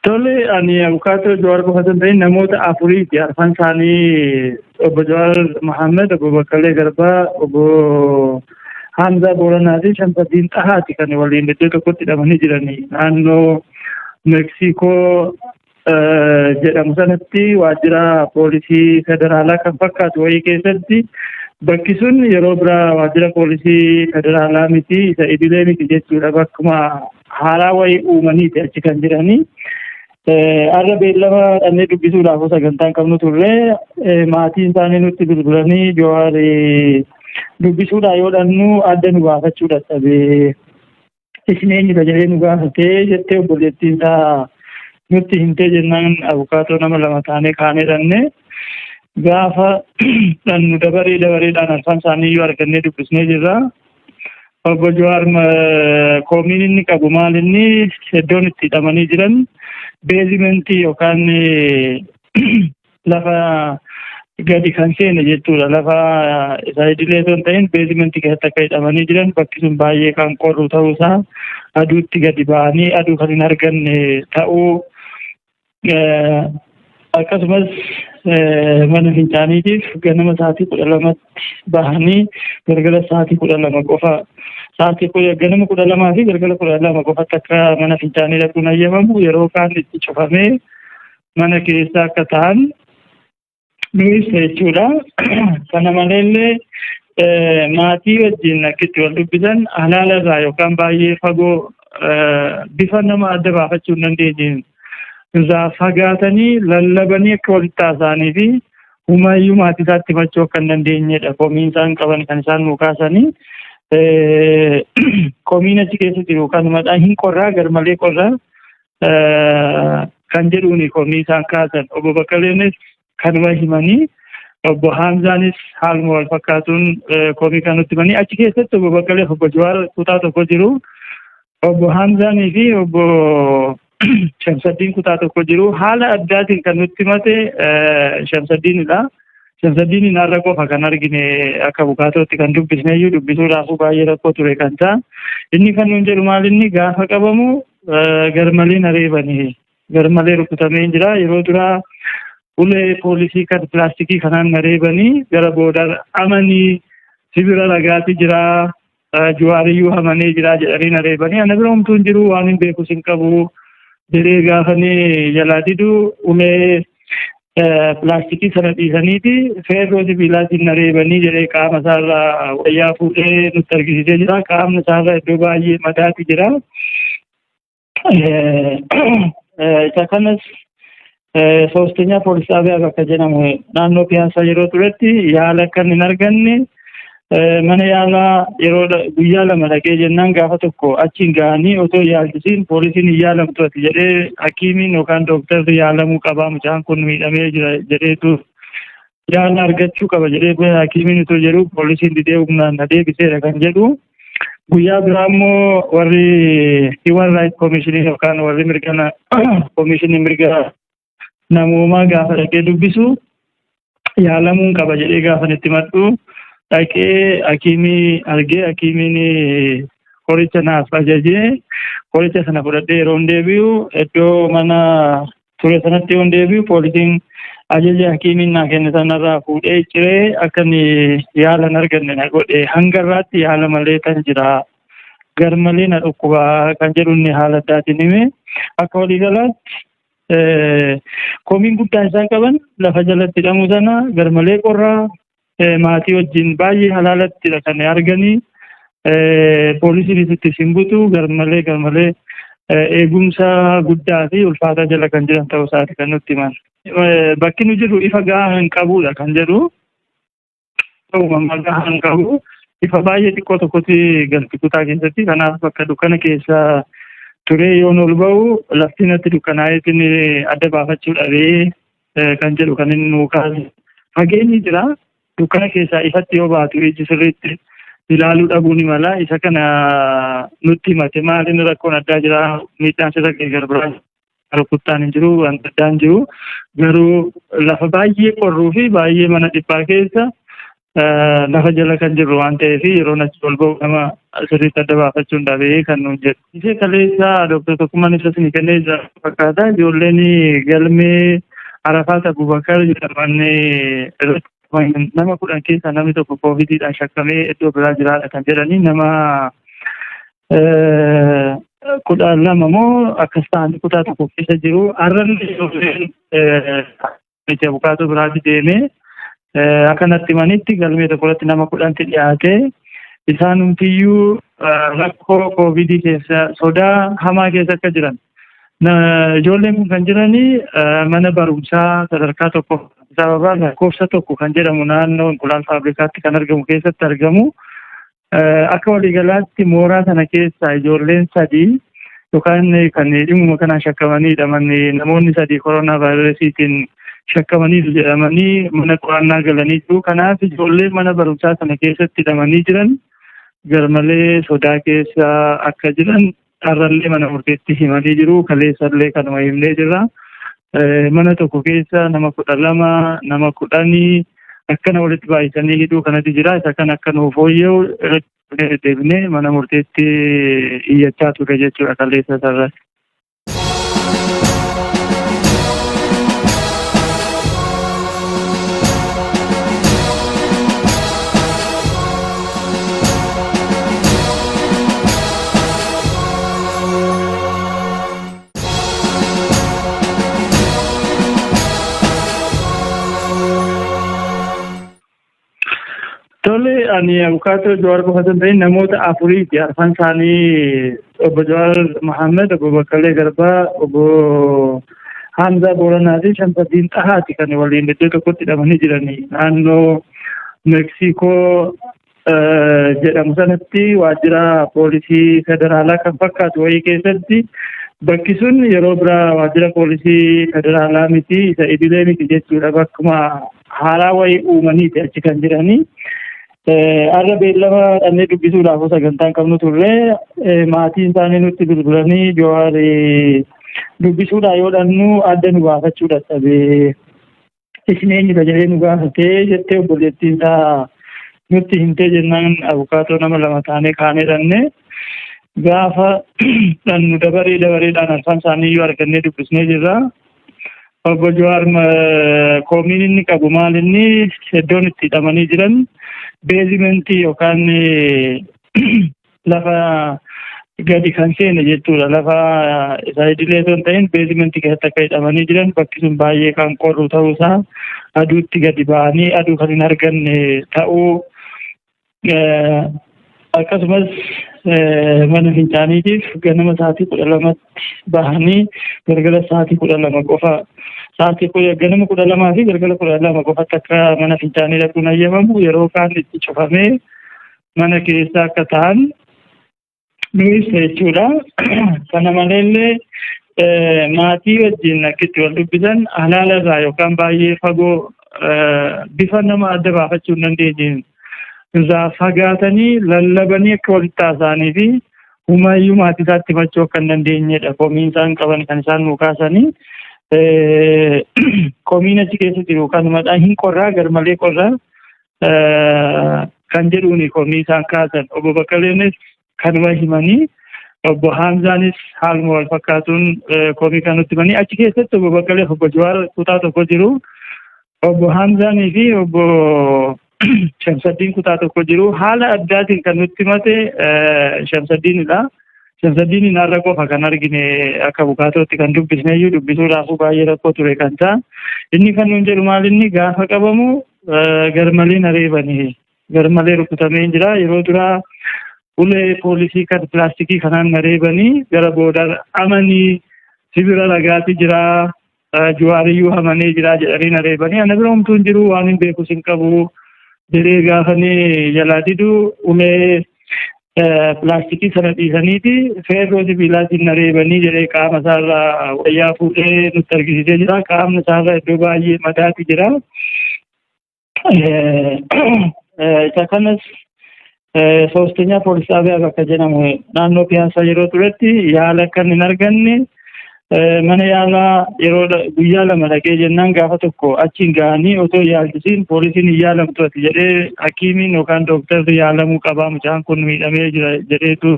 Tole, ani abukaatoo Jawaar qofa osoo hin ta'in namoota afuriiti. Arfan isaanii obbo Jawaar Mohaammed, obbo Baqqalee Garbaa, obbo Hamzaa Booranaa fi Shamsaddiin Xahaati kan waliin iddoo tokkotti hidhamanii jiranii. Naannoo Meeksikoo jedhamu sanatti waajjira poolisii federaalaa kan fakkaatu wayii keessatti, bakki sun yeroo biraa waajjira poolisii federaalaa miti, isa idilee miti jechuudha. Bakkuma haaraa wayii uumaniiti achi kan jiranii. Har'a beellama dhannee dubbisuudhaaf sagantaan qabnu turre. Maatiin isaanii nutti bilbilanii, Jawaar dubbisuudhaa yoo dhannu adda nu baafachuu dadhabee, isin eenyudha jedhee nu gaafatee jettee obboleettiin isaa nutti himtee jennaan, abukaatoo nama lama taanee kaanee dhanne. Gaafa dhannu dabaree dabareedhaan arfan isaanii iyyuu argannee dubbisnee jirra. Obbo Jawaar koomiin inni qabu maal? Inni iddoon itti hidhamanii jiran basementii yookaan lafa gadi kan seene jechuudha. Lafa isa idilee osoo hin ta'in basementii keessatti akka hidhamanii jiran, bakki sun baay'ee kan qorru ta'uusaa, aduutti gadi ba'anii aduu kan hin arganne ta'uu, akkasumas mana fincaaniitiif ganama sa'aatii 12tti bahanii galgala sa'aatii 12 qofa, sa'aatii ganama 12 fi galgala 12 qofatti akka mana fincaanii dhaquun ayyamamu, yeroo kaan itti cufamee mana keessa akka ta'an nu ibsa jechuudha. Kana maleellee maatii wajjin akka itti wal dubbisan halaala irraa yookaan baay'ee fagoo, bifa nama adda baafachuu hin dandeenyeen irraa fagaatanii lallabanii akka walitti haasa'anii fi humaayyuu maatii isaatti himachuu akka hin dandeenyedha. Komiin isaan qaban kan isaan nuu kaasanii. Komiin achi keessa jiru kanumadha. Hin qorraa, garmalee qorraa kan jedhuuni komii isaan kaasan. Obbo Baqqaleenis kanuma himanii, obbo Haamzaanis haaluma wal fakkaatuun komii kan nutti himanii. Achi keessatti obbo Baqqalee fi obbo Jawaar kutaa tokko jiru. Obbo Haamzaanii fi obbo Shamsaddiin kutaa tokko jiru. Haala addaatiin kan nutti himate Shamsaddiinidha. Shamsaddiin har'a qofa kan argine, akka bukaatootti kan dubbisne iyyuu dubbisuudhaafuu baay'ee rakkoo ture kan ta'a. Inni kan nuun jedhu maal? Inni gaafa qabamu garmalee na reebanii, garmalee rukutamee jira. Yeroo duraa ulee poolisii kan pilaastikii kanaan na reebanii, gara boodaa amanii sibira ragaati jira, Jawaariyyuu amanee jira jedhanii na reebanii, ana bira homtuu hin jiru, waan hin beekus hin qabu jedhee gaafanii jalaa didu, ulee pilaastikii sana dhiisaniiti feerroo sibiilaatiin na reebanii jedhee qaama isaarraa wayyaa fuudhee nutti argisiisee jira. Qaamni isaarraa iddoo baay'ee madaati jira. Isa kanas ሶስተኛ ፖሊስ ጣቢያ bakka jedhamu naannoo Piyaasaa yeroo turetti yaala kan hin arganne, mana yaalaa yeroo guyyaa 2 dhaqee jennaan, gaafa tokko achiin ga'anii otoo yaalchisiin poolisiin hin yaalamtu ati jedhee, hakiimiin yookaan dooktarri yaalamuu qabaa, mucaan kun miidhamee jira jedheetu yaala argachuu qaba jedhee hakiimiin otoo jedhu, poolisiin didee humnaan na deebiseera kan jedhu. Guyyaa biraa immoo warri Human Rights Commission yookaan warri mirga komishinii mirga namoomaa gaafa dhaqee dubbisu, yaalamuun qaba jedhee gaafa itti madhu, dhaqee hakiimii argee, hakiimiin qoricha naaf ajajee, qoricha sana fudhadhee yeroo hin deebi'u, iddoo mana ture sanatti yoo hin deebi'u, poolisiin ajaja hakiimiin naa kenne sanarraa fuudhee ciree akka inni yaala hin arganne na godhe, hanga irraatti yaala malee kan jira, garmalee na dhukkubaa kan jedhu inni haala addaatiin hime. Akka waliigalaatti komiin guddaan isaan qaban lafa jalatti hidhamuu sana, garmalee qorraa, maatii wajjin baay'ee halaalattidha kan arganii, poolisiin itti simbutu, garmalee garmalee eegumsa guddaa fi ulfaataa jala kan jiran ta'uu isaati kan nutti himan. Bakki nu jirru ifa gahaa hin qabudha kan jedhu. Uumamaa gahaa hin qabu. Ifa baay'ee xiqqoo tokkotti galti kutaa keessatti. Kanaaf bakka dukkana keessa turee yoon ol ba'u lafti natti dukkanaa'eetiin adda baafachuu dhabee kan jedhu kan inni nuu kaase. Fageenyi jira. Dukkana keessaa ifatti yoo baatu iji sirriitti ilaaluu dhabuu ni mala. Isa kana nutti himate. Maaliin rakkoon addaa jira? Miidhaan sirra ga'e garbiraa rukuttaan hin jiru, wanta addaan jiru. Garuu lafa baay'ee qorruu fi baay'ee mana dhiphaa keessa Lafa jala kan jirru waan ta'eef yeroon achi ol ba'u nama sirriitti adda baafachuun dhabee kan nuun jedhu. Ishee kaleessa Dooktar Tokkummaan ibsa isinii kennee jira fakkaata. Ijoolleen galmee Arafaat Abubakar jedhaman irratti nama 10 keessaa namni tokko koovidiidhaan shakkamee iddoo biraa jiraadha kan jedhanii, nama 12 moo akkas ta'anii kutaa tokko keessa jiru. Har'allee ijoolleen miti abukaatoo biraatti deemee akka natti himanitti galmee tokko irratti nama 10tti dhiyaate, isaan hundiyyuu rakkoo koovidii keessa sodaa hamaa keessa akka jiran. Ijoolleen kun kan jiranii mana barumsaa sadarkaa tokko sababa lakkoofsa 1 kan jedhamu naannoo Inqulaal Faabrikaatti kan argamu keessatti argamu. Akka waliigalaatti mooraa sana keessa ijoolleen sadii yookaan kan dhimuma kanaan shakkamanii hidhaman, namoonni sadii koronaa vaayirasiitiin shakkamaniiru jedhamanii mana qorannaa galanii jiru. Kanaaf ijoolleen mana barumsaa sana keessatti hidhamanii jiran garmalee sodaa keessa akka jiran har'allee mana murteetti himanii jiru. Kaleessallee kanuma himnee jirra. Mana tokko keessa nama 12, nama 10 akkana walitti baay'isanii hidhuu kanatu jira. Isa kan akka nuuf fooyya'u irratti deddeebinee mana murteetti iyyachaa ture jechuudha kaleessa sarratti. Tole, ani abukaatoo Jawaar qofa osoo hin ta'in namoota afuriiti. Arfan isaanii obbo Jawaar Mohaammed, obbo Baqqalee Garbaa, obbo Hamzaa Booranaa fi Shamsaddiin Xahaati kan waliin iddoo tokkotti hidhamanii jiranii. Naannoo Meeksikoo jedhamu sanatti waajjira poolisii federaalaa kan fakkaatu wayii keessatti, bakki sun yeroo biraa waajjira poolisii federaalaa miti, isa idilee miti jechuudha, bakkuma haaraa wayii uumaniiti achi kan jiranii. Har'a beellama dhannee dubbisuudhaaf sagantaan qabnu turre, maatiin isaanii nutti bilbilanii Jawaar dubbisuudhaa yoo dhannu adda nu baafachuu dadhabee, isin eenyudha jedhee nu gaafatee jettee obboleettiin isaa nutti himtee jennaan, abukaatoo nama lama taanee kaanee dhanne. Gaafa dhannu dabaree dabareedhaan arfan isaanii iyyuu argannee dubbisnee jirra. Obbo Jawaar koomiin inni qabu maal, inni iddoon itti hidhamanii jiran beezimentii yookaan lafa gadi kan seene jechuudha. Lafa isa idilee osoo hin ta'in beezimentii keessatti akka hidhamanii jiran, bakki sun baay'ee kan qorru ta'uusaa, aduutti gadi ba'anii aduu kan hin arganne ta'uu, akkasumas mana fincaaniitiif ganama sa'aatii 12tti bahanii galgala sa'aatii 12 qofa, sa'aatii ganama 12 fi galgala 12 qofatti akka mana fincaanii dhaquun ayyamamu, yeroo kaan itti cufamee mana keessa akka ta'an nu ibsa jechuudha. Kana maleellee maatii wajjin akka itti wal dubbisan halaala irraa yookaan baay'ee fagoo, bifa nama adda baafachuu hin dandeenyeen irraa fagaatanii lallabanii akka walitti haasa'anii fi humaayyuu maatii isaatti himachuu akka hin dandeenyedha. Komiin isaan qaban kan isaan nuu kaasanii. Komiin achi keessa jiru kanumadha. Hin qorraa, garmalee qorraa kan jedhuuni komii isaan kaasan. Obbo Baqqaleenis kanuma himanii, obbo Haamzaanis haaluma wal fakkaatuun komii kan nutti himanii. Achi keessatti obbo Baqqalee fi obbo Jawaar kutaa tokko jiru. Obbo Haamzaanii fi obbo Shamsaddiin kutaa tokko jiru. Haala addaatiin kan nutti himate Shamsaddiinidha. Shamsaddiin har'a qofa kan argine, akka bukaatootti kan dubbisne iyyuu dubbisuudhaafuu baay'ee rakkoo ture kan ta'a. Inni kan nuun jedhu maal, inni gaafa qabamu garmalee na reebanii, garmalee rukutamee jira. Yeroo duraa ulee poolisii kan pilaastikii kanaan na reebanii, gara boodaa amanii sibira ragaati jira, Jawaariyyuu amanee jira jedhanii na reebanii, ana bira homtuu hin jiru, waan hin beekus hin qabu jedhee gaafanii jalaa didu, ulee pilaastikii sana dhiisaniiti feerroo sibiilaatiin na reebanii jedhee qaama isaarraa wayyaa fuudhee nutti argisiisee jira. Qaamni isaarra iddoo baay'ee madaati jira. Isa kanas Soostenyaa poolis xaabiyaa bakka jedhamu naannoo Piyaasaa yeroo turetti yaala kan hin arganne, Mana yaalaa yeroo guyyaa 2 dhaqee jennaan gaafa tokko achiin ga'anii otoo yaalchisiin poolisiin hin yaalamtu ati jedhee, hakiimiin yookaan dooktarri yaalamuu qabaa, mucaan kun miidhamee jira jedheetu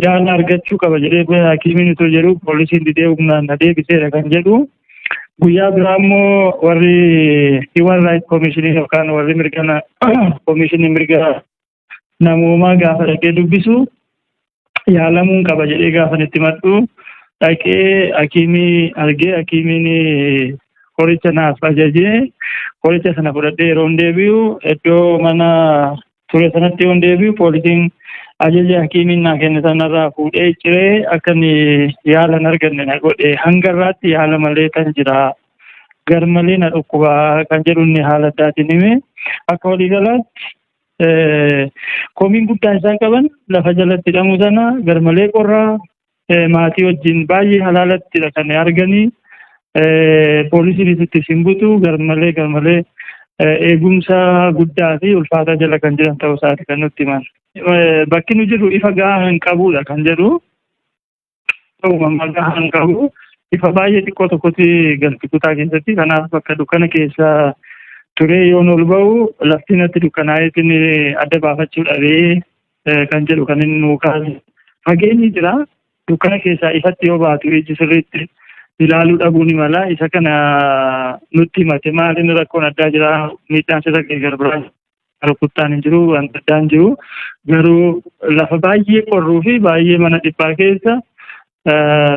yaala argachuu qaba jedhee hakiimiin otoo jedhu poolisiin didee humnaan na deebiseera kan jedhu. Guyyaa biraa immoo warri Human Rights Commission yookaan warri mirga komishinii mirga namoomaa gaafa dhaqee dubbisu yaalamuun qaba jedhee gaafa itti madhu dhaqee hakiimii argee, hakiimiin qoricha naaf ajajee, qoricha sana fudhadhee yeroo deebi'u, iddoo mana ture sanatti yoon deebi'u, poolisiin ajaja hakiimiin naa kenne sanarraa fuudhee ciree akka inni yaala hin arganne na godhe, hanga irraatti yaala malee kan jira, garmalee na dhukkubaa kan jedhu inni haala addaatiin hime. Akka waliigalaatti komiin guddaan isaan qaban lafa jalatti hidhamuu sana, garmalee qorraa, maatii wajjin baay'ee halaalattidha kan arganii, poolisiin itti simbutu, garmalee garmalee eegumsa guddaa fi ulfaataa jala kan jiran ta'uu isaati kan nutti himan. Bakki nu jirru ifa gahaa hin qabudha kan jedhu. Uumamaa gahaa hin qabu. Ifa baay'ee xiqqoo tokkotti galti kutaa keessatti. Kanaaf bakka dukkana keessa turee yoon ol ba'u lafti natti dukkanaa'eetiin adda baafachuu dhabee kan jedhu kan inni nuu kaase. Fageenyi jira. Dukkana keessaa ifatti yoo baatu iji sirriitti ilaaluu dhabuu ni mala. Isa kana nutti himate. Maaliin rakkoon addaa jira? Miidhaan sirra ga'e garbiraa rukuttaan hin jiru, wanta addaa hin jiru. Garuu lafa baay'ee qorruu fi baay'ee mana dhiphaa keessa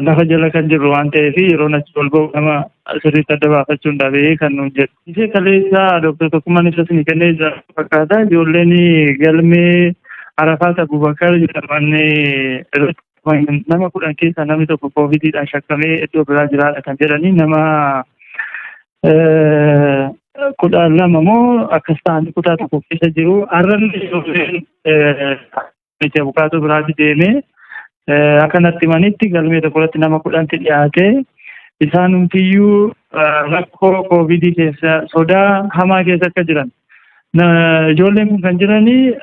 lafa jala kan jirru waan ta'eef yeroon achi ol ba'u nama sirriitti adda baafachuun dhabee kan nuun jedhu. Ishee kaleessa Dooktar Tokkummaan ibsa isinii kennee jira fakkaata. Ijoolleen galmee Arafaat Abubakar jedhaman irratti nama 10 keessaa namni tokko koovidiidhaan shakkamee iddoo biraa jiraadha kan jedhanii, nama 12 moo akkas ta'anii kutaa tokko keessa jiru. Har'allee ijoolleen miti abukaatoo biraatti deemee akka natti himanitti galmee tokko irratti nama 10tti dhiyaate, isaan hundiyyuu rakkoo koovidii keessa sodaa hamaa keessa akka jiran. Ijoolleen kun kan jiranii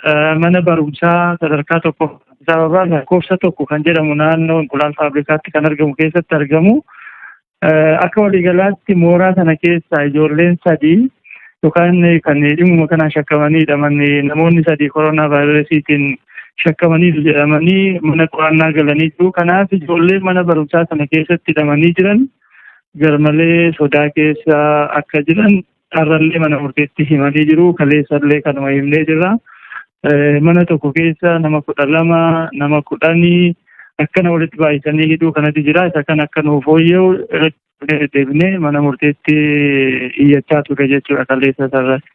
mana barumsaa sadarkaa tokko sababa lakkoofsa 1 kan jedhamu naannoo Inqulaal Faabrikaatti kan argamu keessatti argamu. Akka waliigalaatti mooraa sana keessa ijoolleen sadii yookaan kan dhimuma kanaan shakkamanii hidhaman, namoonni sadii koronaa vaayirasiitiin shakkamaniiru jedhamanii mana qorannaa galanii jiru. Kanaaf ijoolleen mana barumsaa sana keessatti hidhamanii jiran garmalee sodaa keessa akka jiran har'allee mana murteetti himanii jiru. Kaleessallee kanuma himnee jirra. Mana tokko keessa nama 12, nama 10 akkana walitti baay'isanii hidhuu kanatu jira. Isa kan akka nuuf fooyya'u irratti deddeebinee mana murteetti iyyachaa ture jechuudha kaleessa sarratti.